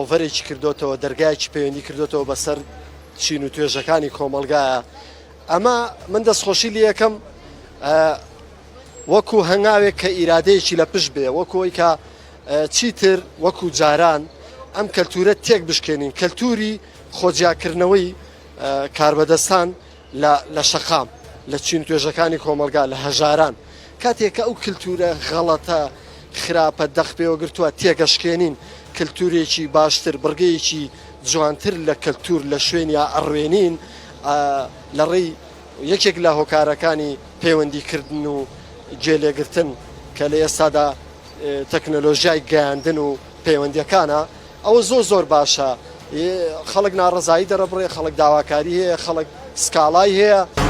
ئەوڤەرێکی کردۆتەوە، دەرگایەکی پەیوەندی کردۆتەوە بەسەر چین و توێژەکانی کۆمەڵگایە. ئەمە من دەستخۆشی لێ یەکەم وەکو هەنگاوێک کە ئیرادەیەکی لە پشت بێ، وەکو ئەوی کە چیتر وەکو جاران ئەم کەلتورە تێک بشکێنین، کەلتوری خۆجیاکردنەوەی کاربەدەستان لە لە شەقام، لە چین توێژەکانی کۆمەڵگا، لە هەژاران. کاتێک کە ئەو کلتورە غەڵەتە، خراپە دەق پێوەگرتووە تێکەشکێنین، کلتورێکی باشتر، بڕگەیەکی جوانتر لە کەلتور لە شوێنیا ئەڕوێنین، لە ڕێی یەکێک لە هۆکارەکانی پەیوەندی کردن و گوێ لێگرتن کە لە ئێستادا تەکنەلۆژیای گەیاندن و پەیوەندیەکانە، ئەوە زۆر زۆر باشە خەڵک ناڕەزایی دەرەبڕێ، خەڵک داواکاری هەیە، خەڵک سکاڵای هەیە.